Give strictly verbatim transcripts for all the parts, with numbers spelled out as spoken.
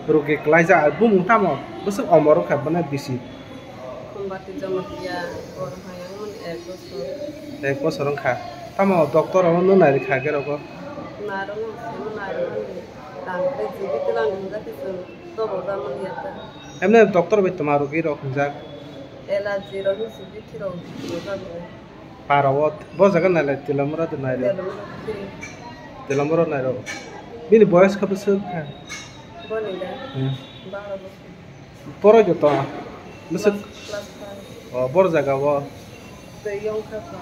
Rugi kwlaijak, bumung tamo? Bwswk omor wngkha bana bisi? Khumbarti Jamatia, bor hayang mani ek bosor. Ek bosor wngkha. Tamo doctor ono nung nai rikha age rogo? Narwkno simi narwkmani tang tei jibi twlang hwnjak khe chwng tobok jamani ya ta. Emne doctor bai tma rugi rok hwnjak? Allergy rok hinwi jibi thwirok hwnjak. Para o, bo jaga nailai, Telamura de nailai. Telamura de. Telamura nailai. Bini boyos kha bwswk kha? Boni da? Hmm. Baro bosor. Poro joto? Bwswk? Class, class five. O, bor jaga o? Tei yong kha pa.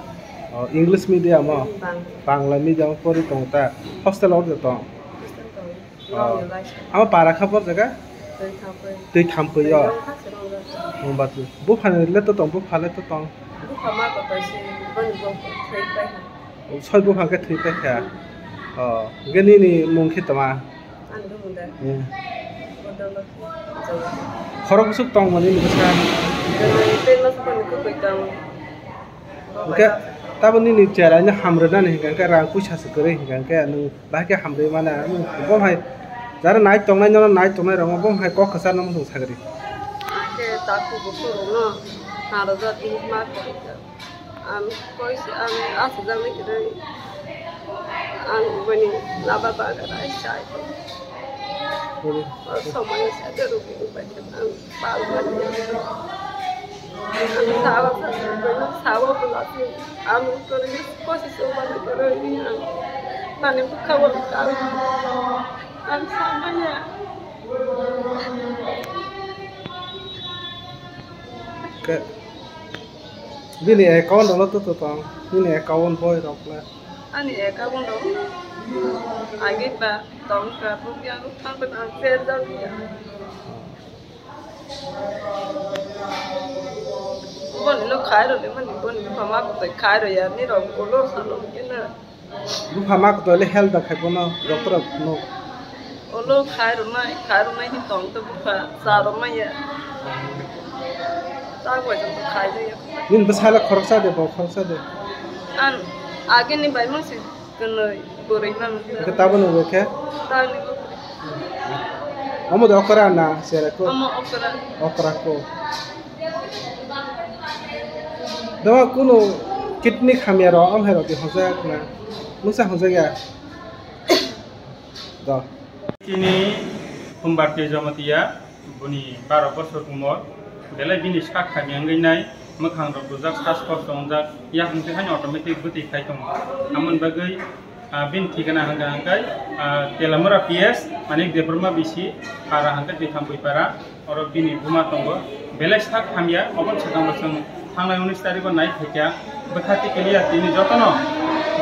O, English medium o? Bang. Bangla medium o pori tongo ta? Hostel o joto? Hostel tongo. Oh. Amo para kha bor jaga? Twi thampui. Twi thampui o. Twi rong kha se rong jak. Wng ba twi. Buphani le to tong, bupha le to tong. Bupha ma ko to se boni bo thwi pai kha. Soi bupha khe thwi pai kha. Oh, ge nini mung khe tama? Ani mung da. Eh. Bodol khe. Khorok bwswk tong mani ni bwsa? Tei ma sukha ni kwkwi tong. Hingke tabo nini cherai no hamrwnani hingka hingke rang puisa se kwrwi hingka hingke nwng bahai khe hamrwi mano. Nwng bo hai jara nai tongnai nono nai tongnai rokno bo hai kok kwchar no muchung sagri. Hingke takhuk bukhuk rokno harojak ma koi ang koi se ang aswk jaknai kwrwi ang bini laba bagwi rai sai. Somoi se rwgwi bai khe ang pal manya. Ang sawa sa, sawa bwla se, ang kwrwi kosi se wngmani kwrwi ang nani bwkha o kal. Ang samaya. Ke, bini account rok to to tong, bini account boi rok le. Ani account rok agi ba tong ka, bo yang thang ba ang share jang ya. Boni no khai ro le mani, boni no ma ko khai ro ya, ni ro ko lo sa lo ke na. Bupha ma ko le health da khai bono doctor no. Olo khai ro nai, khai ro nai ni tong to bupha sa ro ma ya. Ta ko jang to khai ro ya. Nin bwsala khoroksa de, bo khoroksa de. An age ni bai ma se. Kwnwi bwrwi nang. Hwnkhe taboni hwnkhe? Taboni hwnkhe. Omo de okra na, sere ko? Omo okra. Okra ko. Dama kunu kidney khamya rok, am hai rok di hojak na. Nuksa hojak ya. Do. Chini Humbarti Jamatia. Boni baro bosor umor, belai bini sak hamya wngwi nai, mwkhang rok bujak, sas kosto wngjak, yakung twi haino automatic bwtwi khai tongo. Amoni bagwi, ah, bini thikana hwnkha hwnkhe, ah, Telamura P S, Manik Debbarma bisi, para hwnkhe Twithampui para, oro bini buma tongo. Belai sak hamya, obo swkang bo chwng thangnai unis tarikh o nai phaikha, bwkha tikiliya tini jotono,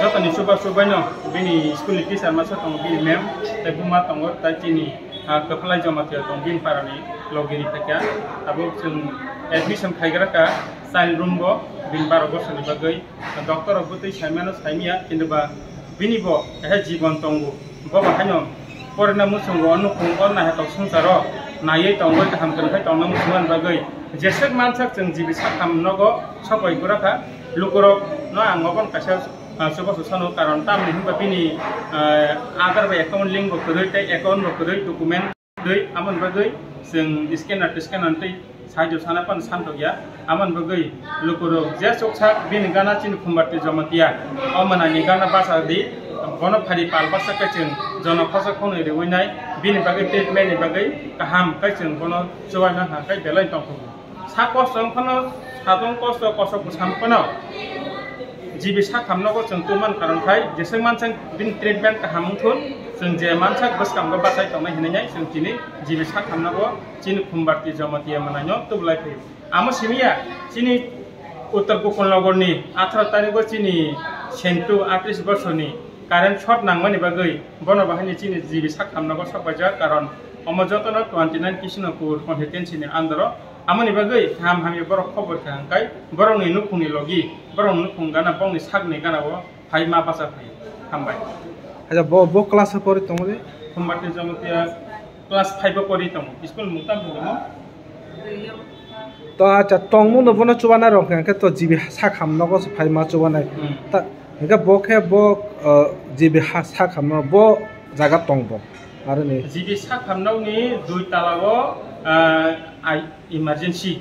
jotoni chuba chubaino bini school ni teacher masa tongo, bini ma'am, tei buma tongo, tai chini ah, Kwphalai Jamatia tong bini parani logi ri phaikha. Tabuk chwng admission khaigra kha child room bo, bini baro bosor ni bagwi. Doctor rok bwtwi saimano saimya, kintu ba bini bo kaisa jibon tongo. Bo bo haino porina muchungo, o nukhung o nahatok swngcharo naiwi tongwi kaham kwrwng khai tongna muchungmani bagwi jeswk mansak chwng jibi sakham nogo sokoi gura kha. Lukurok no ang obono kaisa, ah, chubachu sano, karon tamni hinba bini, ah, Aadhaar bai account link bo kwrwi tei account bo kwrwi, document kwrwi, amoni bagwi chwng scanner tei scanner tei saijo sana phano santok ya. Amoni bagwi lukurok je chuksa bini gana chini Khumbarti Jamatia, o mwnani gana bacha di, bono phari pal basa khe chwng jono khosa khonwi rwui nai, bini bagwi treatment ni bagwi kaham khe chwng bono chubai mankha khe belai tongthokgo. Sa kosto wng phano, sajwng kosto, kosto bwsam phano, jibi sakham nogo chwng tongmani karon khai, jeswk mansak bini treatment kaham wng thun, chwng je mansak bwskango bachai tongnai hinwi chwng chini jibi sakham nogo chini Khumbarti Jamatia mwnaino tubulai phaio. Amo simiya, chini Uttar Gokuldhanagarni atharo tarigo chini Sentu atris bosorni current short nangmani bagwi bono bahaini chini jibi sakham nogo sokpaijak, karon omo jotono twenty nine Kishnapur constituency ni under o. Amoni bagwi kaham hamya borok khobor kha hwnkhe borokni nukhungni logi, borokni nukhung gana, bongni sakni gana o phai ma bacha phai. Hambai. Acha bo, bo class o pori tongo de? Khumbarti Jamatia class five o pori tongo. School mung tamo tongo? To acha tongmung no bono chubanai rok hwnkhe to jibi sakham nogo se phai ma chubanai. Hmm. Ta hwnkhe bo khe bo, uh, jibi ha sakham no bo jaga tong bo. Aroni. G B sak hamnokni dui talao, ah, ai-, emergency,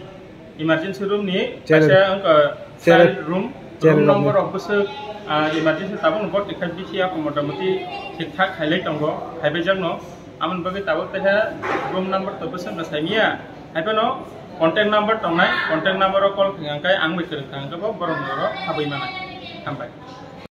emergency room ni Chair. Kaisa wngkha Chair. Child room, Chair room room. Number rok bwswk, ah, emergency tabuk no borti khai bisi ako motamoti thik thak khailai tongo, khaibai jakno. Amoni bagwi tabuk teha room number to bwswk no saimiya, haiphano contact number tongnai, contact number o call khaikha hwnkhe ang bai kwrwng kha hwnkhe bo borok ni oro habwi manai. Hambai.